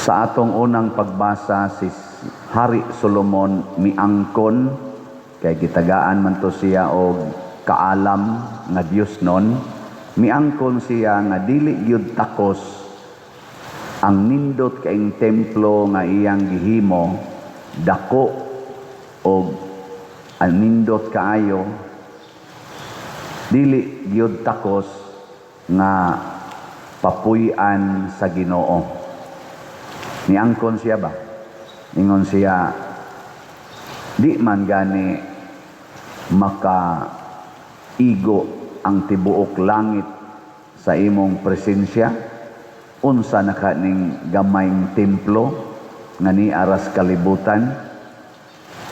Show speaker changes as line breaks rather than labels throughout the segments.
Sa atong unang pagbasa, si Hari Solomon miangkon kay gitagaan man to siya og kaalam nga Dios nun. Miangkon siya nga dili gyud takos ang nindot kaing templo nga iyang gihimo, dako og ang nindot kaayo, dili gyud takos nga papuy-an sa Ginoo. Niangkon siya ba? Ingon siya, di man gani maka igo ang tibuok langit sa imong presensya, unsa na ka ning gamayng templo nga niaras kalibutan.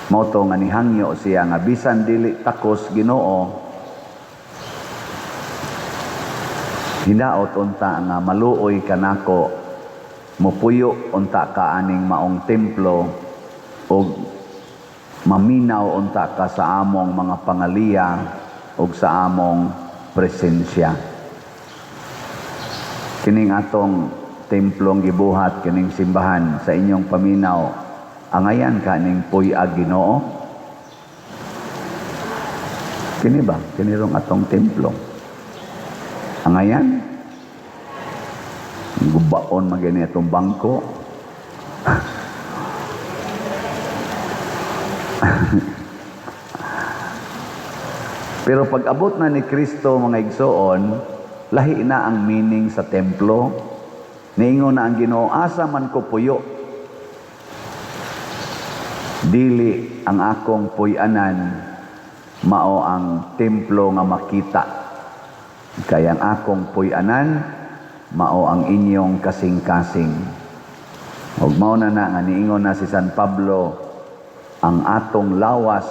Mao to nga nihangyo siya nga bisan dili takos Ginoo, hinaot unta nga maluoy kanako, mupuyo unta ka aning maong templo ug maminaw unta ka sa among mga pangaliya ug sa among presensya. Kining atong templong gibuhat, kining simbahan, sa inyong paminaw, angayan ka ning puy-ag Ginoo? Kini ba? Kini rong atong templo. Angayan? Gubaon man gani atong bangko. Pero pag abot na ni Kristo, mga igsoon, lahi na ang meaning sa templo. Niingon na ang Ginoo, asa man ko puyo? Dili ang akong puy-anan mao ang templo nga makita. Kaya ang akong puy-anan mao ang inyong kasing-kasing. Ug mao na na nga niingon na si San Pablo, ang atong lawas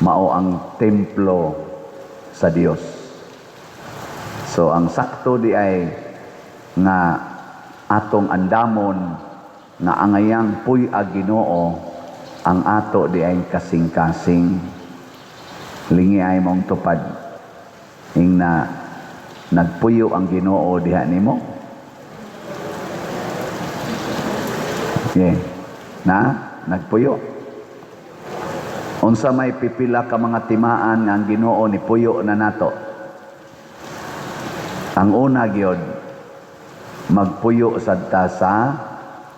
mao ang templo sa Dios. So ang sakto di ay nga atong andamon nga angayang puy-ag Ginoo ang ato di ay kasing-kasing. Lingi ay mong tupad ing na nagpuyo ang Ginoo diha nimo. Okay. Na nagpuyo. Unsa may pipila ka mga timaan nga ang Ginoo ni puyo na nato? Ang una gyud, magpuyo sad ta sa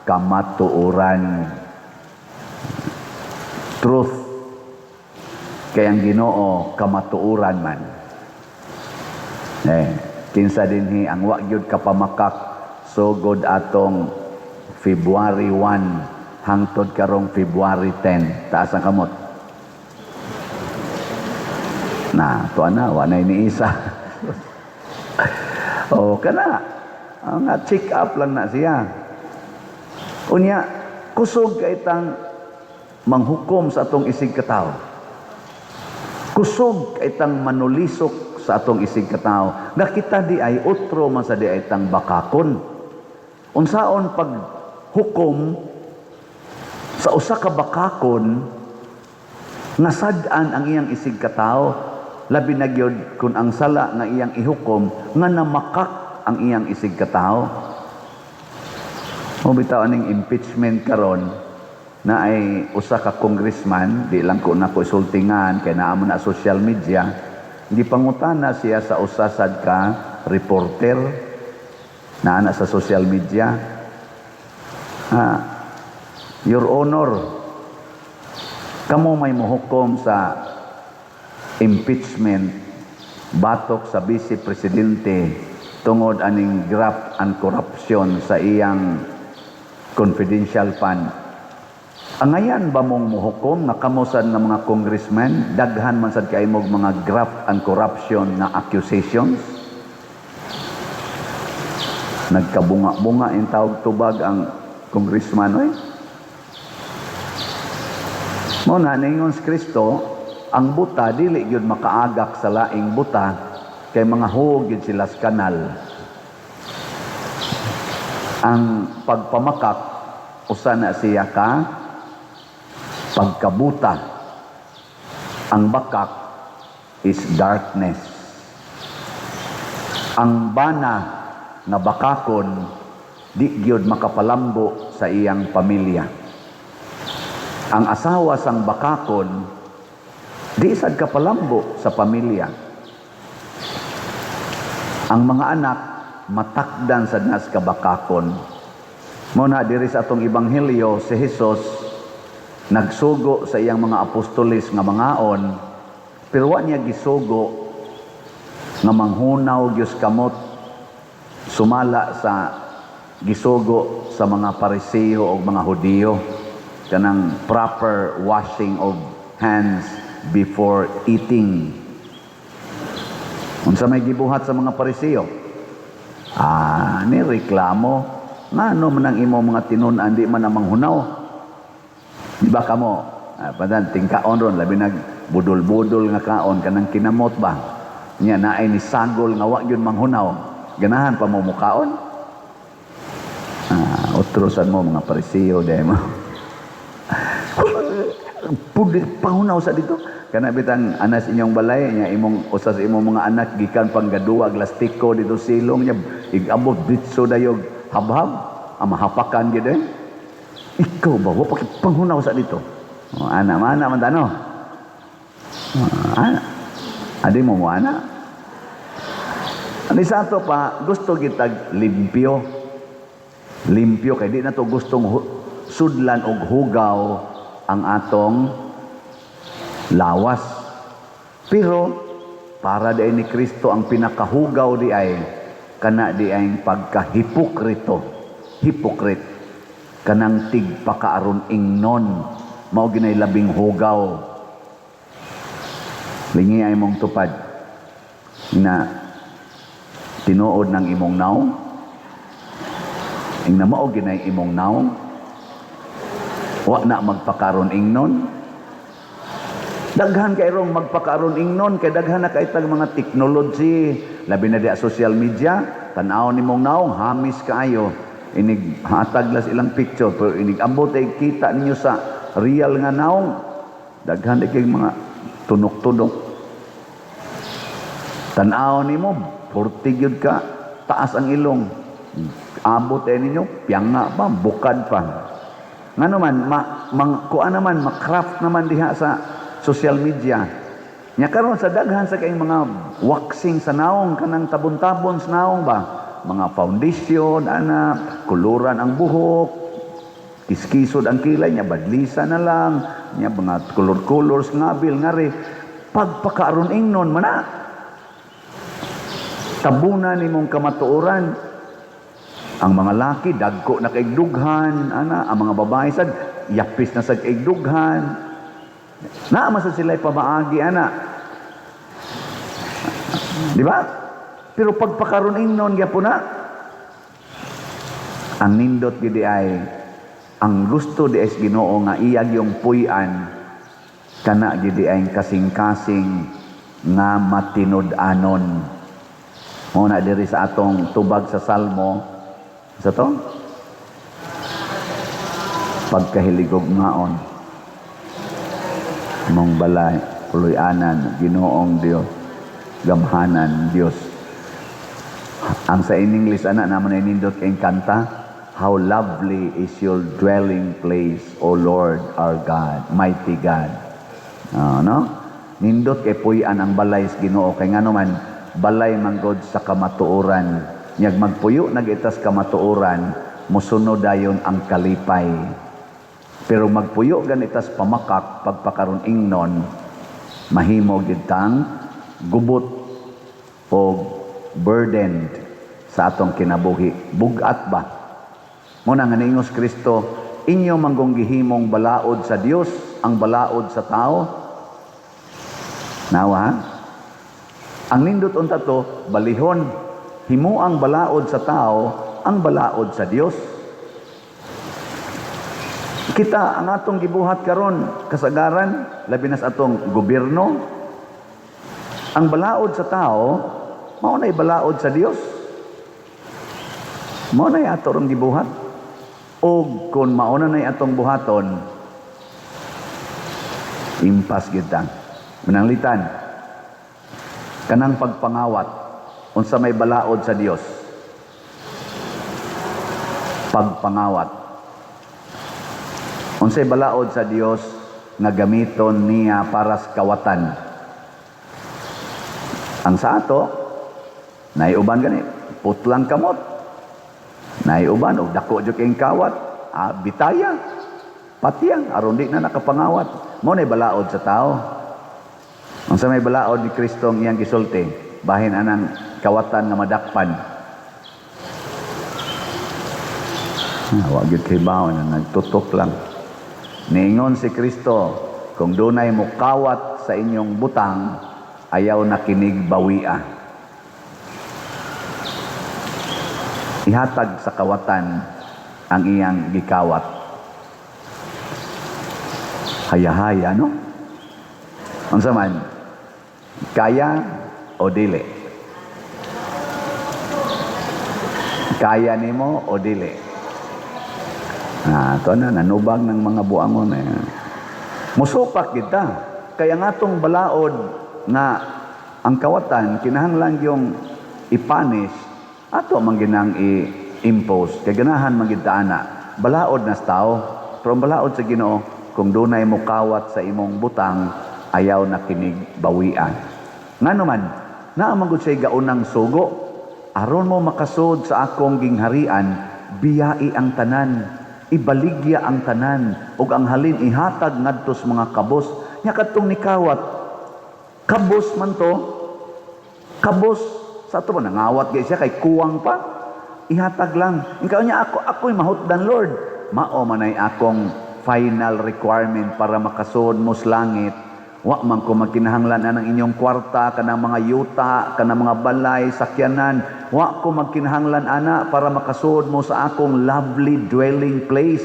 kamatuoran. Truth. Kay ang Ginoo kamatuoran man. Kinsa dinhi ang wa gyud kapamakak sugod atong February 1 hangtod karong February 10? Taas ang kamot. Na, tuwa na, wa na ni isa. O, kana. Ang check up lang na siya. Unya, kusog kay tang manghukom sa atong isig katawo. Kusog kay tang manulisok sa atong isig katawo. Nga kita di ay otro man sa di ay tang bakakon. Unsaon pag hukom sa usa ka bakakon nga sad-an ang iyang isig katawo, labi na gyud kun ang sala nga iyang ihukom nga namakak ang iyang isig katawo? Mo bitaw aning impeachment karon na ay usa ka congressman, di lang ko nako isultingan kay naa man na social media, gipangutana siya sa usa sad ka reporter na ana sa social media. Ah, Your Honor, kamo may mohukom sa impeachment batok sa vice presidente tungod aning graft and corruption sa iyang confidential fund. Angayan ba mong muhukom nga kamo sad nga mga congressman, daghan man sad kay mog mga graft and corruption nga accusations? Nagkabunga-bunga in tawag tubag ang congressman oy. Mo na ningon si Kristo, ang buta dili gyud makaagak sa laing buta kay mga huog gyud sila sa kanal. Ang pagpamakak usa na siya ka pagkabuta. Ang bakak is darkness. Ang bana nga bakakon Di gyud makapalambo sa iyang pamilya. Ang asawa sang bakakon di sad kapalambo sa pamilya. Ang mga anak matakdan sad nas kabakakon. Mao na diri sa atong ebanghelyo, si Jesus nagsugo sa iyang mga apostoles nga mangaon, pero wa niya gisugo nga manghunaw gyud kamot sumala sa gisugo sa mga Pariseo o mga Hudiyo, kanang proper washing of hands before eating. Unsa may gibuhat sa mga Pariseo? Ni reklamo, ngano man ang imo mga tinun-an di man ang manghunaw? Di ba kamo? Padan tingkaon ron, labi nag budol-budol nga kaon, kanang kinamot ba? Nya naay ni sagol nga wa gyud manghunaw. Ganahan pa mo mukaon? Utrosan mo mga Pariseo dahil mo. Pudi panghunaw sa dito. Kana bitang anas inyong balay nya, imong usa sa imong mga anak gikan pang gaduwa lastiko dito silong nya, igabot ditso dayog habhab, ang mahapakan gid eh. Ikaw ba wa pa panghunaw sa dito? Oh, ana mana man tano. Oh, ana. Adi mo mo ana. Ani sa ato pa gusto gitag limpyo. Limpyo kay di na to gustong sudlan og hugaw ang atong lawas. Pero para di ay ni Kristo, ang pinakahugaw di ay kana di ay pagkahipokrito. Hypocrite. Kanang tigpakaaron ingnon, mao ginay labing hugaw. Lingi ay mong tupad na tinuod ng imong naong, ingna mao ginay imong naong, wa na magpakaron ingnon. Daghan kay rong magpakaron ingnon kay daghan na kay tag mga technology, labi na di social media. Tan-aw nimong naong, hamis kaayo inig hatag las ilang picture, pero inig ambot ay kita ninyo sa real nga naong, daghan di kay mga tunok-tunok. Tan-aw nimo, purti gyud ka taas ang ilong, abot ay ninyo piyanga pa, bukad pa. Ngano man ma, mang, kuan naman, ma-craft naman diha sa social media. Nya karon sa daghan sa kayong mga waxing sa naong, kanang tabon-tabon sa naong ba, mga foundation ana, kuluran ang buhok, kiskisod ang kilay niya, badlisa na lang niya, mga color-colors ngabil ngari pagpakaaron ingnon mana. Tabunan nimong kamatuoran. Ang mga laki dagko na kay dughan ana, ang mga babae sad yapis na sad kay dughan. Naa man sad sila'y pamaagi ana. Di ba? Pero pagpakaron ingnon gyapon na. Ang nindot gyud di ay ang gusto di ay sa Ginoo nga iyag yung puy-an, kana gyud di ay kasing-kasing nga matinud-anon. Mao na diri sa atong tubag sa Salmo sa to pagkahiligog ngaon mong balay, puloy-anan, Ginoong Dios, gamhanan Dios. Ang sa in English ana naman ay nindot kay kanta, "How lovely is your dwelling place, O Lord our God, mighty God." Ah, no, nindot kay puy-an ang balay sa Ginoo kay ngano man balay manggod sa kamatuoran. Nyag magpuyo nagitas kamatuoran, mosunod dayon ang kalipay. Pero magpuyo ganitas pamakak, pagpakaron ingnon, mahimo gid tang gubot o burdened sa atong kinabuhi. Bugat ba? Mao na nga niingos Kristo, "Inyo manggong gihimong balaod sa Dios ang balaod sa tao." Nawa? Ang nindot unta to, balihon. Himo ang balaod sa tao ang balaod sa Dios. Kita ang atong gibuhat karon kasagaran, labi na sa atong gobyerno, ang balaod sa tao mao nay balaod sa Dios. Mao nay ato rong gibuhat. Og kung mao na nay atong buhaton, impas kita. Mananglitan, kanang pagpangawat, unsa may balaod sa Dios? Pagpangawat. Unsay balaod sa Dios nga gamiton niya para sa kawatan? Ang sa ato, naiuban gani, putlang kamot. Naiuban, og dako jud kayong kawat, bitaya, patya, aron di na nakapangawat. Mao na balaod sa tao. Unsa may balaod ni Kristo ang iyang gisulti bahin anang kawatan nga madakpan? Wa gyud kay baon na nagtutok lang. Niingon si Kristo, kung dunay mukawat sa inyong butang, ayaw na kinig bawia. Ihatag sa kawatan ang iyang gikawat. Hayahaya, no? Unsa man? Kaya o dili? Kaya nimo o dili? Ito na, nanubag ng mga buangon. Musupak kita. Kaya nga itong balaod nga ang kawatan, kinahanglan yung ipanish, ato man ginang i-impose. Kaya ganahan man gid ta ana. Balaod na sa tao. Pero ang balaod sa Ginoo, kung dunay mukawat sa imong butang, ayaw na kinig bawian. Ngano man, naa man gud siya'y gaunang sugo. Aron mo makasud sa akong gingharian, biyai ang tanan, ibaligya ang tanan, ug ang halin ihatag ngadto sa mga kabos. Nya kadtong nikawat, kabos man to, kabos sa ato ba nangawat gay siya kay kuwang pa, ihatag lang. Ikaw niya ako, ako'y mahutdan, Lord. Mao manay akong final requirement para makasud mo sa langit. Wa man ko magkinahanglan anang inyong kwarta, kanang mga yuta, kanang mga balay, sakyanan. Wa ko magkinahanglan ana para makasud mo sa akong lovely dwelling place.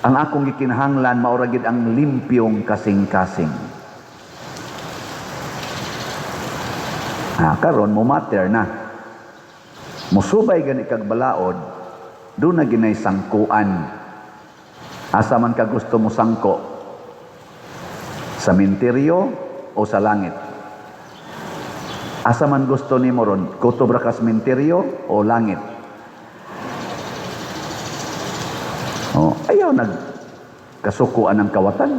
Ang akong gikinahanglan mao ra gid ang limpyong kasing-kasing. Karon mo matter na. Musubay gani kag balaod, do na ginay sangkuan. Asa man ka gusto mo sangko? Sa menteryo o sa langit? Asa man gusto nimo ron? Kutob ra ka sa menteryo o langit? Oh, ayaw nag kasukuan ng kawatan.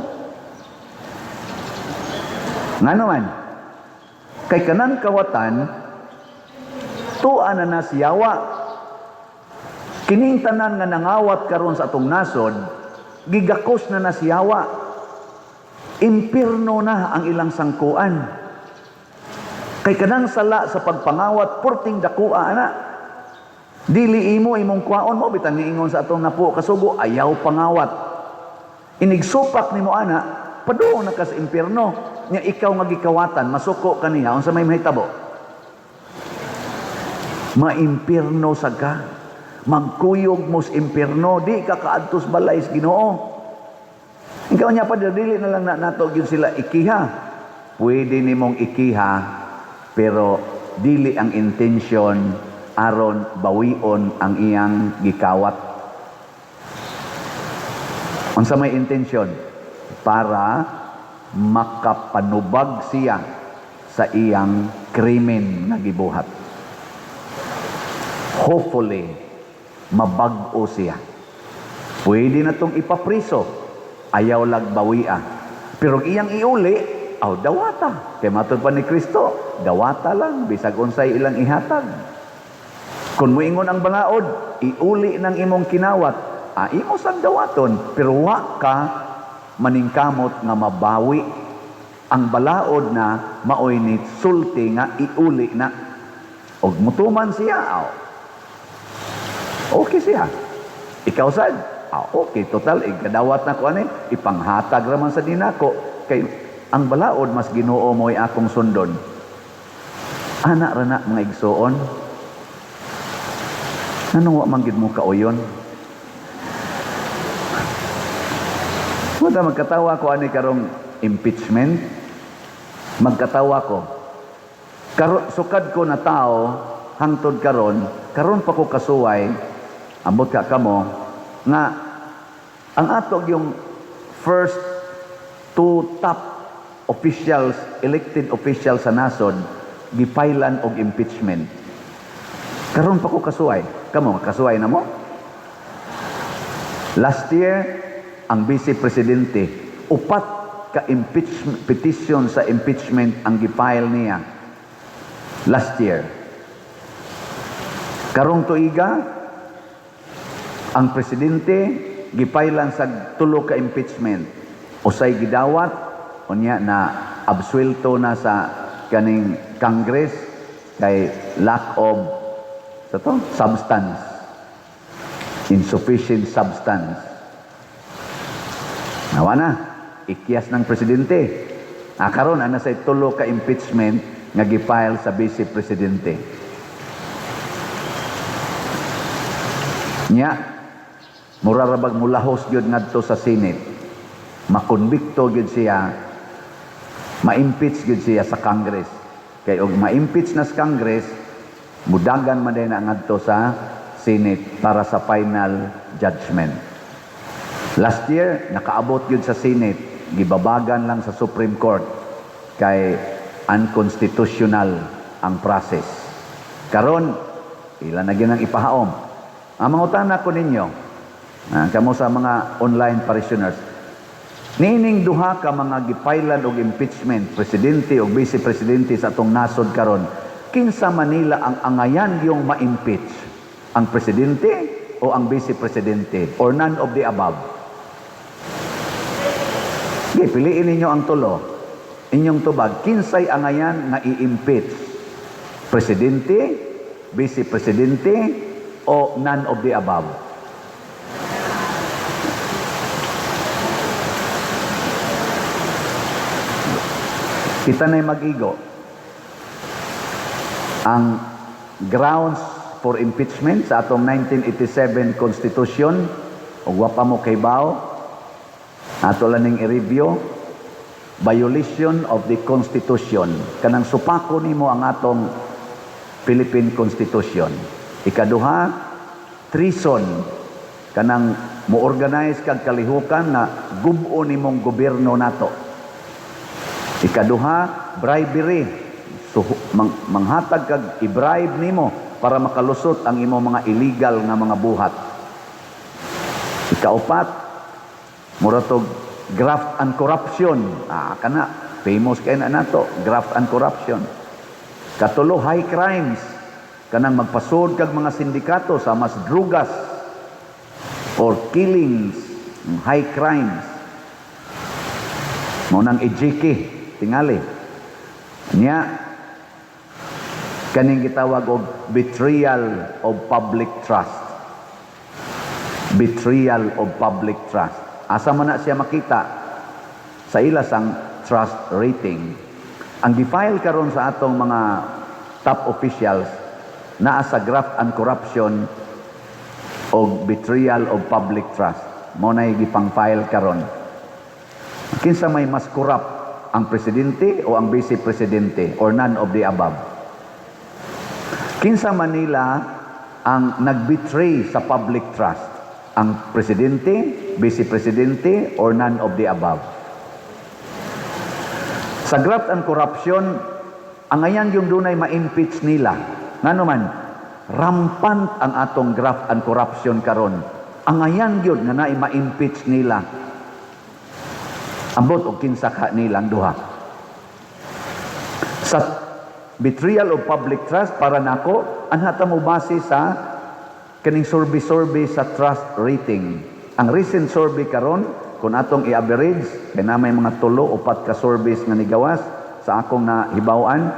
Ngano man? Kay kanang kawatan, tuwa na na siyawa. Kining tanan nga nangawat karon sa atong nasod, gigakos na na siyawa. Impirno na ang ilang sangkuan. Kay kanang sala sa pagpangawat, purting dakua ana. Dili imo imong kwaon mo bitan niingon sa atong napo kasugo, ayaw pangawat. Inigsupak nimo ana, paduong na ka sa impirno. Nya ikaw nga gikawatan, masuko kaniya, unsa may mahitabo? Maimpirno sa ka. Magkuyog mo sa impirno, di ka kaadtos balay sa Ginoo. Ikaw niya pa, dili na lang na nato gyud sila ikiha. Pwede nimong ikiha, pero dili ang intention aron bawion ang iyang gikawat. Unsa may intention? Para makapanubag siya sa iyang krimen nga gibuhat. Hopefully, mabag-o siya. Pwede na tong ipapriso, ayaw lagbawia. Pero iyang iuli, aw dawata. Kay matod pa ni Kristo, dawata lang, bisag unsay ilang ihatag. Kung muingon ang balaod, iuli ng imong kinawat, imo sang dawaton, pero wa ka maningkamot nga mabawi. Ang balaod na maoy ni sulti nga iuli na. Og mutuman siya, aw. Okay siya. Ikaw sad, okay, total, ikadawat na ko ani, ipanghatag raman sa dinako. Kay ang balaod mas Ginoo mo'y akong sundon. Ana ra na mga igsoon. Anong wa man gid mo kauyon? Wala magkatawa ko ani karong impeachment. Magkatawa ko. Sukad ko na tao hangtod karon, karon pa ko kasuway, ambot ka kamo nga ang ato yung first two top officials, elected officials sa nasod, gipailan og impeachment. Karon pa ko kasuway. Kamo kasuway na mo? Last year, ang vice presidente, upat ka impeachment, petition sa impeachment ang gifile niya last year. Karong tuiga, ang presidente gipailan sa tulo ka impeachment. Usay gidawat, unya na absuelto na sa kaning Congress kay lack of sa to substance, insufficient substance. Nawa na ikyas ng presidente. Karon ana sa tulo ka impeachment nga gifile sa vice presidente. Nya mura ra bag mulahos gyud ngadto sa Senate, makonbikto gyud siya, ma-impeach gyud siya sa Congress. Kay og ma-impeach na sa Congress, mudagan man din na ngadto sa Senate para sa final judgment. Last year, nakaabot gyud sa Senate, gibabagan lang sa Supreme Court kay unconstitutional ang process. Karon, ila na gyud ang ipahaom. Ang mangutana ko ninyo, kamo sa mga online parishioners, niining duha ka mga gipailan og impeachment, presidente o vice presidente sa atong nasod karon, kinsa manila ang angayan yung ma-impeach? Ang presidente o ang vice presidente or none of the above? Sige, piliin ninyo ang tulo. Inyong tubag, kinsay angayan nga i-impeach? Presidente, vice presidente, o none of the above? Kita na'y mag-igo. Ang grounds for impeachment sa atong 1987 Constitution, ug wa pa mo kaybaw, ato lang ning i-review, violation of the Constitution. Kanang supako nimo ang atong Philippine Constitution. Ikaduha, treason. Kanang mo-organize kag kalihukan na gub-o nimong gobyerno nato. Ikaduha, bribery. So, manghatag kag i-bribe nimo para makalusot ang imong mga illegal nga mga buhat. Ikaupat, mura tog graft and corruption. Kana famous kay na nato, graft and corruption. Katulo, high crimes. Kanang magpasod kag mga sindikato sa mas drugas or killings, high crimes. Mao nang EJK tingali. Nya kaning gitawag og betrayal of public trust. Betrayal of public trust. Asa man na siya makita? Sa ila sang trust rating. Ang gifile karon sa atong mga top officials naa sa graft and corruption o betrayal of public trust. Mao nay gipang-file karon. Kinsa may mas corrupt, ang presidente o ang vice presidente or none of the above? Kinsa Manila ang nagbetray sa public trust? Ang presidente, vice presidente or none of the above? Sa graft and corruption, ang ayan yung dunay ma-impeach nila. Ngano man, rampant ang atong graft and corruption karon. Ang ayan yun nga naay ma-impeach nila. Ambot og kinsa ka nilang duha. Sa betrayal of public trust, para nako, anha ta mo base sa kaning survey-survey sa trust rating. Ang recent survey karon, kung atong i-average, kay na may mga tulo o upat ka surveys nga nigawas sa akong nahibaw-an,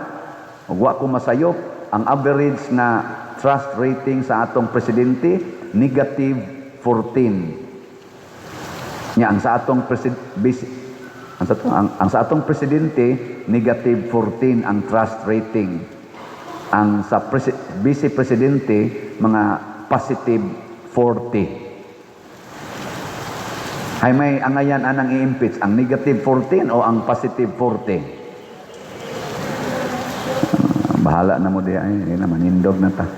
ug wa ko masayop, ang average nga trust rating sa atong presidente negative 14. Nya ang sa atong ang sa, ang sa atong presidente negative 14 ang trust rating. Ang sa vice presidente mga positive 40. Hay may angayan anang i-impeach, ang negative 14 o ang positive 40? Bahala na mo diha ay, na manindog na ta.